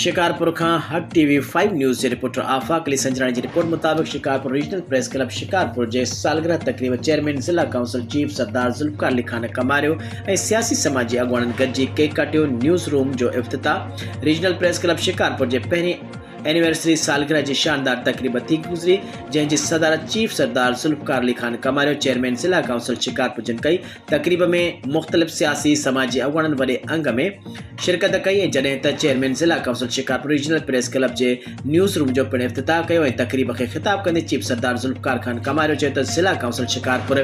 شڪارپور کان حق ٽي V five news جي رپورٽر آفاق علي سنجراڻي جي رپورٽ مطابق Shikarpur regional press club Shikarpur جي سالگرهه تقريب چيئرمين ضلع ڪائونسل چيف سردار ذوالفقار علي خان ڪماريو ۽ سياسي سماجي اڳواڻن گڏجي ڪيڪ ڪٽيو نيوز روم جو افتتاح ريجنل پريس ڪلب شڪارپور جي پهرين اينيورسري سالگرهه جي شاندار تقريب ٿي گذري جنهن جي صدارت چيف سردار ذوالفقار علي خان ڪماريو چيئرمين ضلع ڪائونسل شڪارپور جن ڪئي تقريب ۾ مختلف سياسي سماجي اڳواڻن وڏي انگ ۾ شرڪت ڪئي ۽ جڏهن ته چيئرمين ضلع council Shikarpur regional press club جي نيوز روم جو پڻ افتتاح ڪيو ۽ تقريب کي خطاب ڪندي چيف سردار ذوالفقار خان ڪماريو چيو ته ضلع ڪائونسل شڪارپور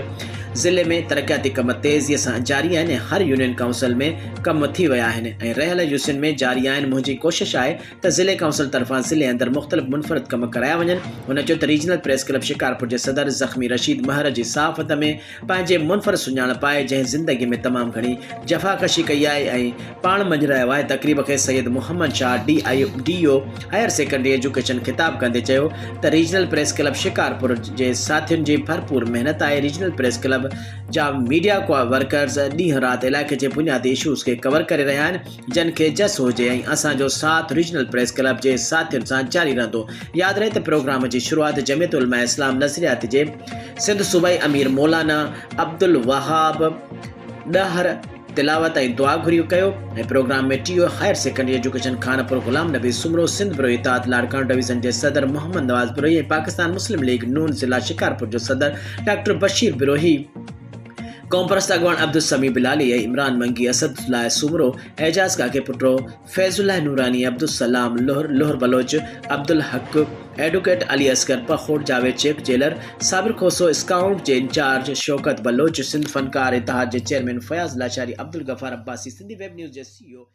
ضلعي ۾ ترقياتي ڪم تيزي سان جاري آهن ۽ هر يونين ڪائونسل ۾ ڪم ٿي ويا آهن ۽ رهيل يوسين ۾ جاري آهن منهنجي ڪوشش آهي ته ضلعي ڪائونسل طرفان ضلعي اندر مختلف منفرد ڪم ڪرايا وڃن. هن چيو ته ريجنل پريس ڪلب شڪارپور جي صدر زخمي رشيد مهر جي صحافت ۾ پنهنجي منفرد سڃاڻپ آهي جنهن زندگي ۾ تمام گهڻي جفاڪشي ڪئي آهي ۽ پاڻ مڃرايو آهي تقريب کي Syed Muhammad Shah D I D O higher secondary education خطاب ڪندي چيو ته ريجنل پريس ڪلب شڪارپور جي ساٿين جي ڀرپور محنت آهي ريجنل پريس ڪلب جا ميڊيا ورڪرز ڏينهن رات علائقي جي بنيادي اشوز کي ڪور ڪري رهيا آهن جن کي جس هجي ۽ اسان جو ساٿ ريجنل پريس ڪلب جي ساٿين سان جاري رهندو. ياد رهي ته پروگرام جي شروعات جمعيت علماء اسلام نظريات جي سنڌ صوبائي امير مولانا عبدالوهاب ڏاهر تلاوت ۽ دعا گهري ڪيو ۽ programme ۾ T O higher secondary education Khanpur Ghulam Nabi Soomro, Sindh Brohi Ittehad Larkana division جي صدر محمد نواز بروهي ۽ پاڪستان مسلم ليگ نون ضلع شڪارپور جو صدر ڊاڪٽر بشير بروهي، قومپرست اڳواڻ عبدالسميع بلالي ۽ عمران منگي، اسد الله سومرو، اعجاز ڪاڪيپوٽو، فيض الله نوراني، Abdul Salam Lohar, Lohar Baloch, Abdul Haq, advocate Ali Asghar Pakhor, Javed Shaikh jailer, Sabir Kosso, scout جي انچارج شوڪت بلوچ، سنڌ فنڪار اتحاد جي chairman Fayaz Lashari, Abdul Ghaffar Abbasi, Sindhi web news جي سي او.